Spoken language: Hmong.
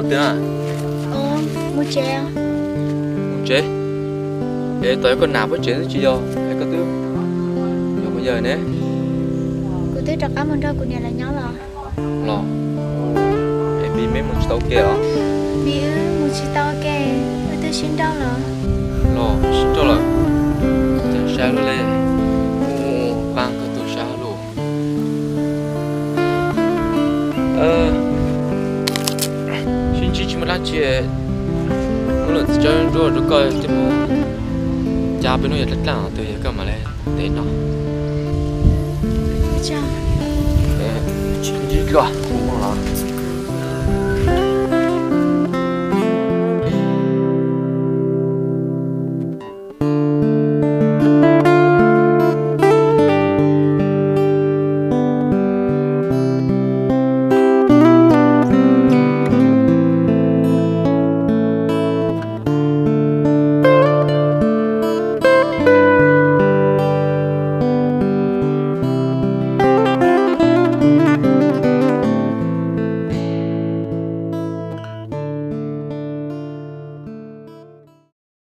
Twg na? Mus tsev. Mus tsev? Es tos koj nram pob tsev twb tsis yog es koj twb yog mus yawg ne? Kuv twb rov qab mus nrog kuv niam lawv nyob los. Los? Es vim me mus tsis tau ua ke los? Vim wb mus tsis tau ua ke, wb twb sib nrauj los. Los sib nrauj lawm? Cas sai luaj li. Mus mus mus, pab koj tu siab lug. Sib ntsib tsis muaj dab tsi, muab lus txiv tsawb nruab rau koj thiab mus. Cas peb hnub yog dlaab dlaab tus yog koj mam li ntev no. Sib ntsib dlua kuv mus los.